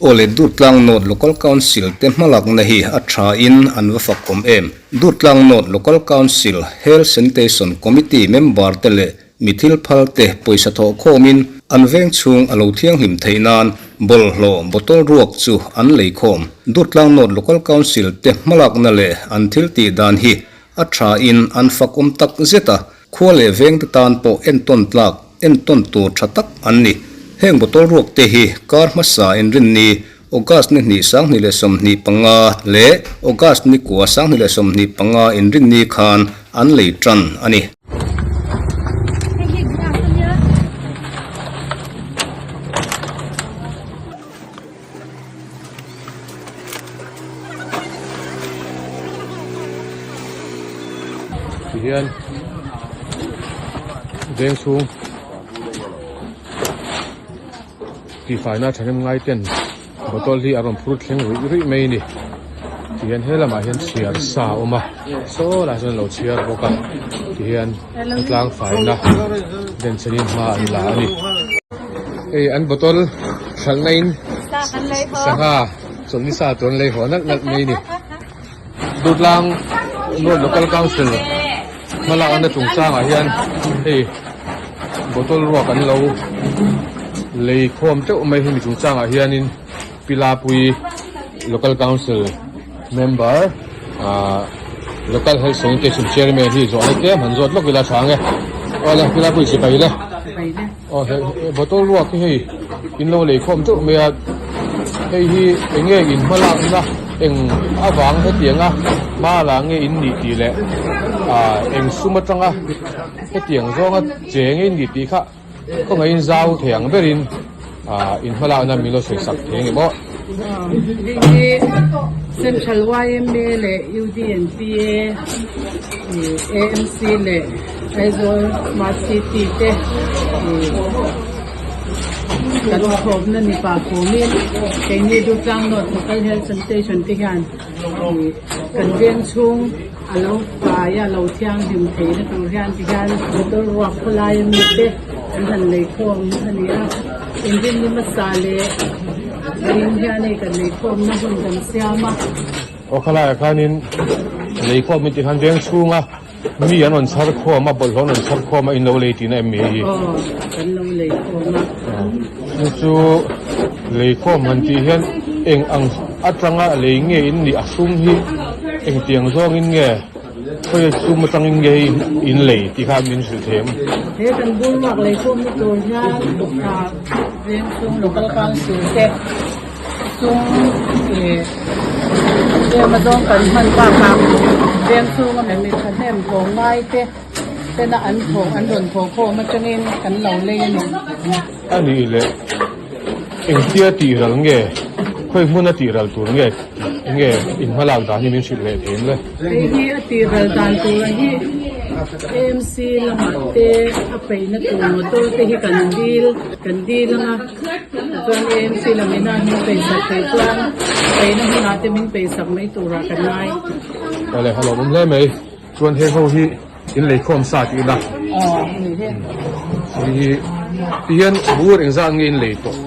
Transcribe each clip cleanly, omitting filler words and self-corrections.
Aw le Durtlang North Local Council te hmalakna hi a tha in an va fak awm em? Durtlang North Local Council Health Sanitation Committee member te leh mi thil phal te pawisa thawh khawmin an veng chhung a lo thianghlim theih nan bawlhhlawh bottle ruak chu an lei khawm. Durtlang North Local Council te hmalakna leh an thil tih dan hi a tha in an fak awm tak zet a, khua leh veng te tan pawh entawn tlak, entawn tur tha tak an ni. Heng bottle ruak te hi kar hmasa inrinni August ni hnih 2025 leh August ni kua 2025 inrinni khan an lei tan a ni. Tihian veng chhung tihfaina thahnem ngai ten bottle hi a rawn phur thleng ruih ruih mai a ni tihian he lamah hian chhiar sa a awm a saw lai sawn a lo chhiar bawk a tihian khawtlang faina denchhenin hma an la a ni. Hei an bottle hralhna in sangha chawlhni sa chu an lei haw nalh nalh mai a ni. Dutlang North Local Council hmalakna chungchangah hian hei bottle ruak an lo lei khawm teuh mai hemi chungchangah hianin Pilapui Local Council member ah Local Health Sanitation Chairman hi zawhna tlem han zawt lawk ila tha ang e. Awle Pilapui sipai le. Aw he bottle ruak hi hei in lo lei khawm teuh mai a hei hi eng nge in hma lakna eng avang hetianga hma la nge in nih tih leh ah eng sum atanga hetiang zawnga cheng in nih tih kha khawngaihin zau thei ang berin ah in hma lakna min lo sawi sak thei ang em aw. Hei hi Central yma leh UDNPA AMC leh Aizawl Smart City te kan thawmna ni pah kawmin keini Durtlang North Local Health Sanitation te hian kan veng chhung a lo fai a lo thianghlim theihna tur hian ti hian motor ruak khawlai ami te an han lei khawm a ni a, inrinni hmasa leh vawiin hian hei kan lei khawmna hun kan siam a. Aw khalaiah khanin lei khawm in ti khan veng chhunga mi an rawn chhar khawm a, bawlhhlawh an rawn chhar khawm a in lo lei tihna em mi hei hi? Aw kan lo lei khawm a. Chu chu lei khawm han tih hian eng ang atanga lei nge in nih a sum hi engtiang zawngin nge khawi sum atangin nge hei in lei tih kha min hrilh thei em? He kan bur ruak lei khawmna tur hian veng chung local council te sum ih tlem azawng kan hman bakah veng chhunga mi thahnem tlawm ngai te tena an thawh an rawn thawh khawm atangin kan lo lei a ni. A nih leh engtia tih ral nge khawi hmuna tih ral tur nge nge in hmalak dan hi min hrilh leh thei em le? Hei hi a tih ral dan tur a hi AMC lamah te a peihna tur motor te hi kan dil kan dil ang a chuan AMC lam ina min peisak theih chuan peihna hunah te min peisak mai turah kan ngai. Awle a lawmawm hle mai. Chuan heng ho hi in leikhawm sa tih ila. Aw ni he. Hei hi ti hian bur engzat nge in lei tawh?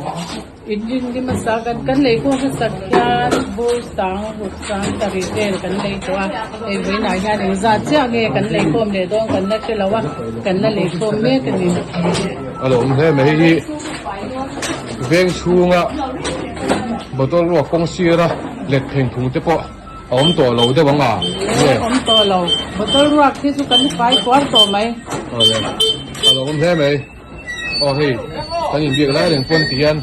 In rin ni hmasa kan kan leikhawm hmasak hian bur sang ruk sang sarih vel kan lei tawh a. Hei vawiinah hian engzat chiah nge kan leikhawm leh dawn kan la hre lo a, kan la leikhawm mek a ni. A lo awm hle mai hei hi veng chhunga bottle ruak kawng sira let pheng phung te pawh A awm tawh lo deuh ang a? Nge? Awm tawh lo. Bottle ruak hi chu kan fai kuar tawh mai. Awle. A lo awm hle mai. Aw hei, kan inbiak lai reng pawn ti hian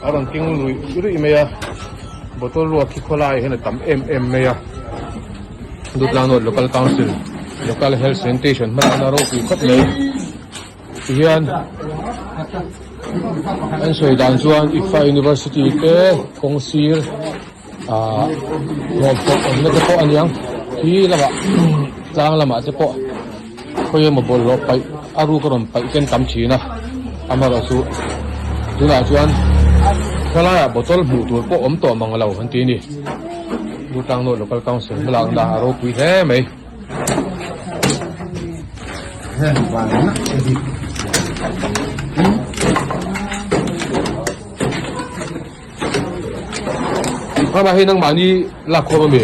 a rawn keng luih ruih mai a. Bottle ruak hi khawlaiah hian a tam em em mai a. Dutlang North Local Council, Local Health Sanitation hmalakna ropui khawp mai. Tihian an sawi dan chuan ICFA University te kawng sir ah hlawm pawh awmna te pawh a niang khi lamah tlang lamah te pawh khawi emaw bawlhhlawh paih a ruk a rawn paih ten tam thin a amaherawhchu tunah chuan khawlaiah bottle hmuh tur pawh awm tawh mang lo an ti a ni Durtlang North Local Council hmalakna a ropui hle mai. Mama hei nangmahni lakkhawm a mi?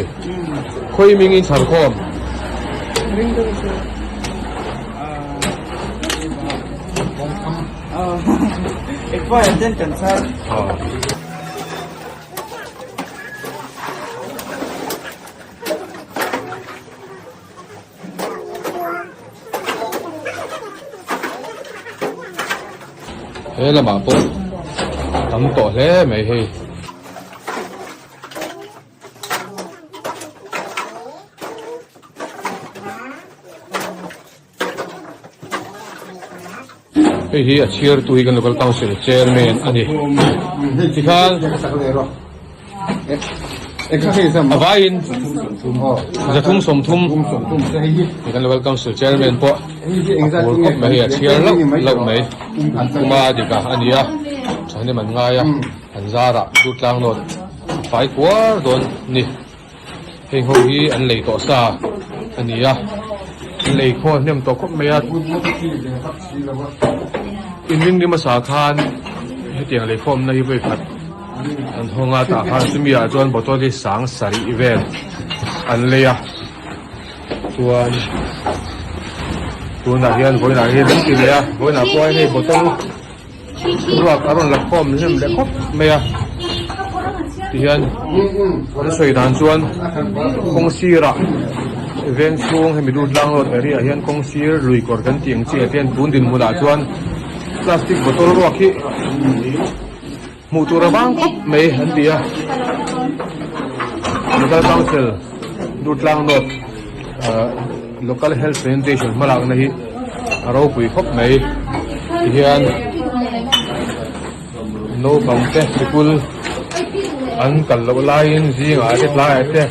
Khawi mingin chhar khawm? He lamah pawh tam tawh hle mai hei. Hei hi a chhiartu hi kan local council chairman a ni. Tikhan a vaiin zathum sawmthum kan local council chairman pawh a phur khawp mai hei a chhiar loh loh mai. Kuma dika a ni a, thahnem an ngai a, an zarah Durtlang North a fai kuar dawn a ni. Heng ho hi an lei tawh sa a ni a, an lei khaw hnem tawh khawp mai a. Inring ri hmasa khan hetiang lei khawmna hi vawi khat an hawng a, tah khan chumi ah chuan bottle hi sang sarih vel an lei a, chuan tunah hian vawiinah hian an ti leh a, vawiinah pawh hian hei bottle. Ruak a rawn la khawm hnem leh khawp mai a tihian an sawi dan chuan kawng sirah veng chhung hemi Durtlang road area ah hian kawng sir lui kawr kan tih ang chi ah te hian tun dinhmun ah chuan plastic bottle ruak hi hmuh tur a vang khawp mai an ti a local council Durtlang road ah Local Health Sanitation hmalakna hi a ropui khawp mai tihian naupang te sikul an kal loh laiin zingah te tlaiah te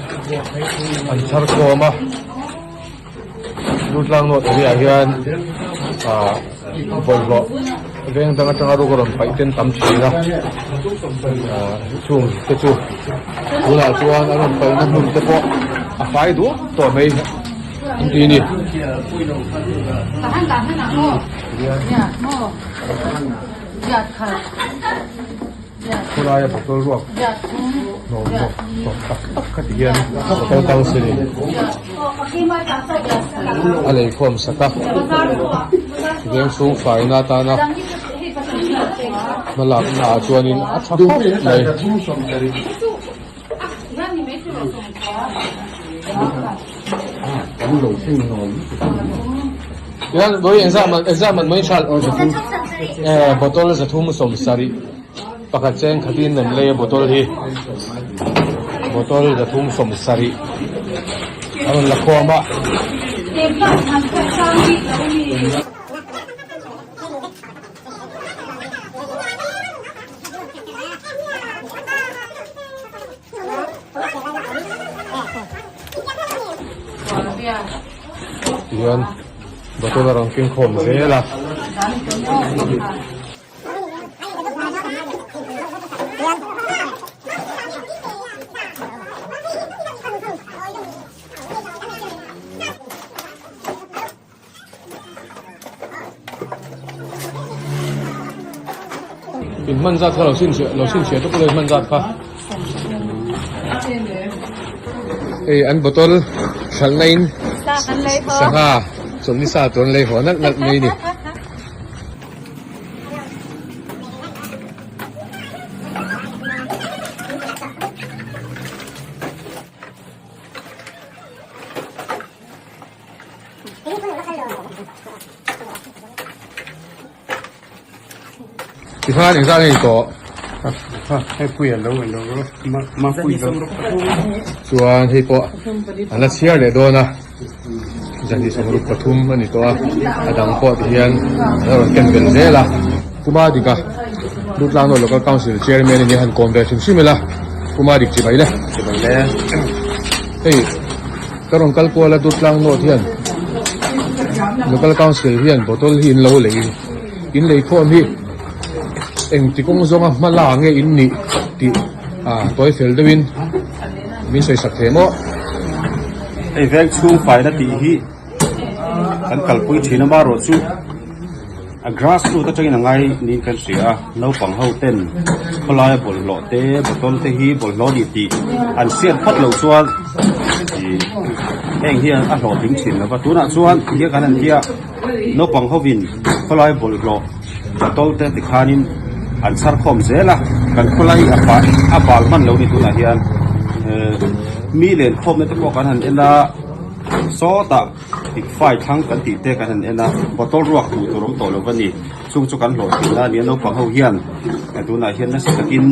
an chhar khawm a Durtlang North area ah hian ah bawlhhlawh veng dang atanga ruk a rawn paih ten tam thin a ah chung te chu tunah chuan a rawn paihna hmun te pawh a fai duak tawh mai an ti a ni. Khawlaia bottle ruak hnawm bawk tawp tak tak kha ti hian bottle council in a lei khawm sak a veng chhung faina atana hmalakna ah chuanin a tha khawp mai. Tichuan vawi engzah man engzah man mai hral eh bottle zathum 70 pakhat cheng khatin an lei a bottle hi bottle zathum 70 a rawn la khawm a. Tihian bottle a rawn keng khawm zel a. In hman zat kha lo chhinchhiah lo chhinchhiah te pawh lo in hman zat kha. Hei an bottle hralhna in sangha chawlhni sa tur an lei haw nalh nalh mai a ni. Tikhan engzah nge tawh? Chuan hei pawh an la chhiar leh dawn a, zahnih 63 a ni tawh a, a dang pawh tihian an la rawn ken belh zel a. Puma Dika Durtlang North Local Council Chairman a nia han kawm ve hrim hrim ila, Puma Dik chibai le. Chibai le. Hei. Ka rawn kal kual a Durtlang North hian Local Council hian bottle hi in lo lei in lei khawm hi engti kawng zawnga hma la nge in nih tih ah tawi fel deuhin min sawi sak thei maw? Hei veng chhung faina tih hi. kan kalpui thin amaherawhchu a grass root atangin a ngai niin kan hria a naupang ho ten khawlaia bawlhhlawh te bottle te hi bawlhhlawh a ni tih an hriat phawt loh chuan ih heng hian a hlawhtling thin lo va tunah chuan tihian kan han tia naupang hovin khawlai bawlhhlawh bottle te tikhanin an chhar khawm zel a kan khawlai a fai a bal hman lo a ni tunah hian eh mi len khawmna te pawh kan han en a sawtah fai thlang kan tih te kan han en a bottle ruak hmuh tur awm tawh lo a ni chung chu kan hlawhtlin a ni a naupang ho hian tunah hian nasa takin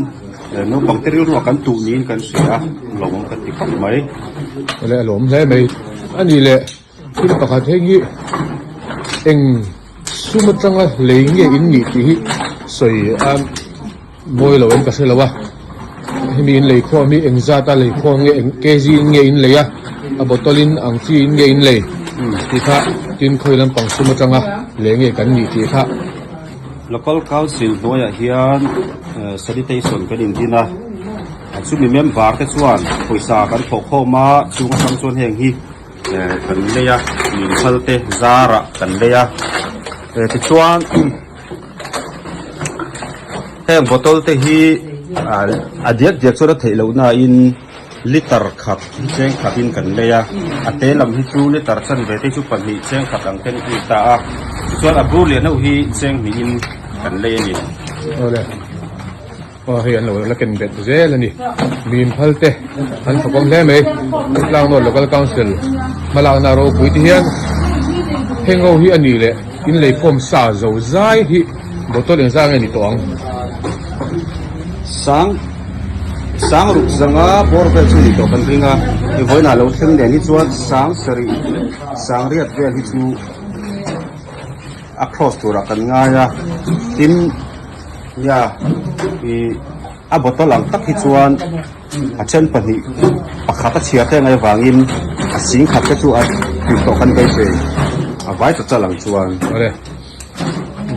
naupang te rilru ah kan tuh niin kan hria a lawmawm kan ti khawp mai. Awle a lawm hle mai a ni le thil pakhat heng hi eng sum atanga lei nge in nih tih hi sawi a mawi lo em ka hre lo a hemi in lei khawm hi eng zat a lei khawm nge eng kg in nge in lei a a bottle in ang chi in nge in lei tih kha tin khawi lampang sum atanga lei nge kan nih tih kha. Local Council hnuaiah hian sanitation kan indin a chumi member te chuan pawisa kan thawh khawm a chung atang chuan heng hi kan lei a min phal te zarah kan lei a tichuan heng bottle te hi a diak diak chuan a theih loh nain liter khat hi cheng khatin kan lei a a te lam hi chu liter chanve te chu pahnih cheng khat ang ten a ni ta a tichuan a bur lian ho hi cheng hnihin kan lei a ni. Awle. Aw hei an lo la ken bet zel a ni. Mim phal te an fakawm hle mai. Tlangnawn Local Council hmalakna ropui te hian heng ho hi a nih leh in leikhawm sa zo zai hi bottle engzah nge ni tawh ang? Sang sang ruk zanga bawr vel chu ni tawh kan ring a, i vawiinah lo thleng nen hi chuan sang sarih sang riat vel hi chu a cross turah kan ngai a, tin. Nia, ih a bottle ang tak hi chuan a then pahnih pakhat a chhiar te ngai vangin a sing khat te chu a tui tawh kan beisei a vai ta chal ang chuan. Awle,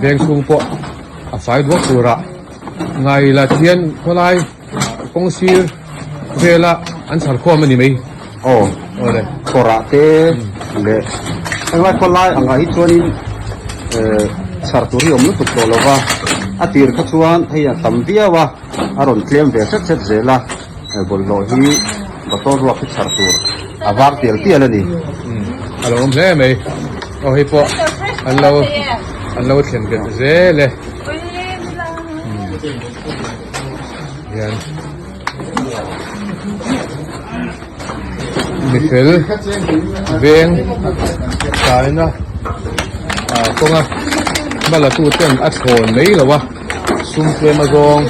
veng chhung pawh a fai duak turah ngai la thian khawlai kawng sir vela an chhar khawm a ni mai. Aw, awle. Kawrah te leh englai khawlai angah hi chuanin eh chhar tur hi awm lutuk tawh lo va, a tir kha chuan hei a tam viau a, a rawn tlem ve hret hret zel a, bawlhhlawh hi bottle ruak hi chhar tur a var tial tial a ni. Umm a lo awm hle mai, aw hei pawh an lo an lo thlen belh zel e. Hian mifel veng kaina ah kawnga hma la tu ten a thlawn mai lo a sum tlem a zawng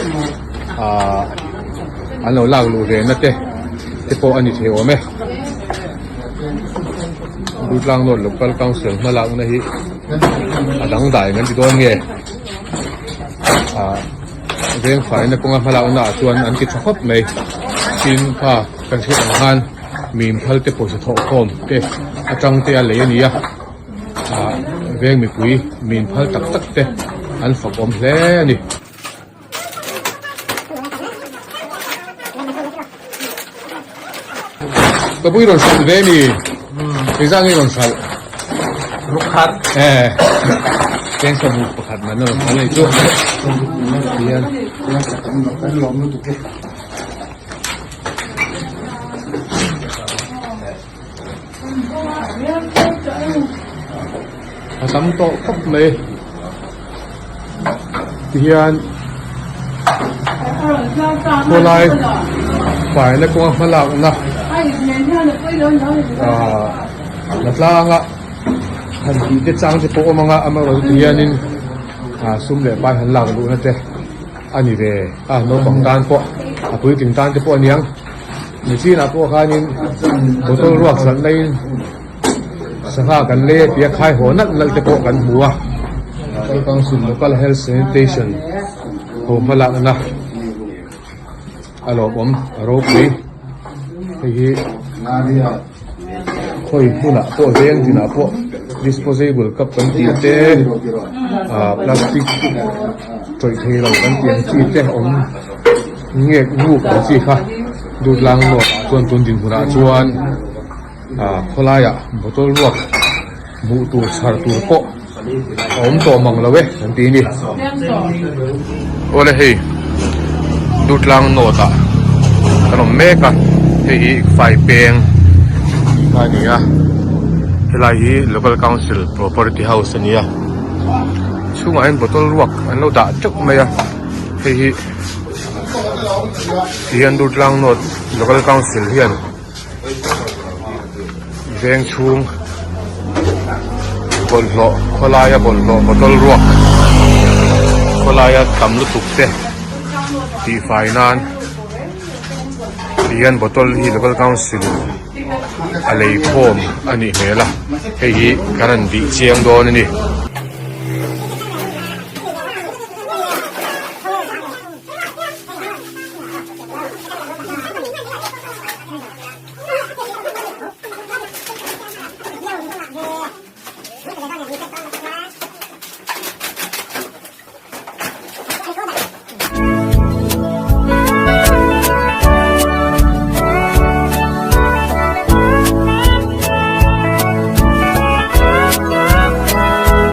ah an lo lak luh ve na te te pawh a ni thei awm e Durtlang North Local Council hma lakna hi a dangdai kan ti dawn nge ah. Veng faina kawnga hmalakna ah chuan an ti tha khawp mai. Tin kha kan hriat ang khan mim phal te pawisa thawh khawm te atang te a lei a ni a, ah veng mipui mim phal tak tak te an fak awm hle a ni. Ka pui rawn hralh ve ni. Engzah nge rawn hralh? Rukhat. Eh. Cheng sawmruk pakhat man a rawn hralh a ni chu. Tihian. A tam tawh khawp mai tihian khawlai faina kawnga hmalakna ahh la tlanga han tih te chang te pawh a awm ang a amaherawhchu tihianin ah sum leh pai han lak luhna te a ni ve a naupang tan pawh a puitling tan te pawh a niang. Machine ah pawh khanin bottle ruak hralh laiin sangha kan lei a tia khai haw nalh nalh te pawh kan hmu a Local Council Local Health Sanitation ho hmalakna a lawmawm a ropui hei hi khawi hmunah pawh veng tinah pawh disposable cup kan tih te ah plastic tawih thei lo kan tih ang chi te awm. Ngek nguk ang chi kha Durtlang North ah chuan tun dinhmunah chuan ah khawlaiah bottle ruak. Hmuh tur chhar tur pawh a awm tawh mang lo e an ti a ni. Awle hei Durtlang North ah kan awm mek a, hei hi fai peng a ni a, helai hi Local Council Property House a ni a, chhungah hian bottle ruak an lo dah teuh mai a, hei hi tihian Durtlang North Local Council hian. Veng chhung bawlhhlawh khawlaia bawlhhlawh bottle ruak khawlaia tam lutuk te tihfai nan ti hian bottle hi local council a lei khawm a nih hmel a hei hi kan han bih chiang dawn a ni.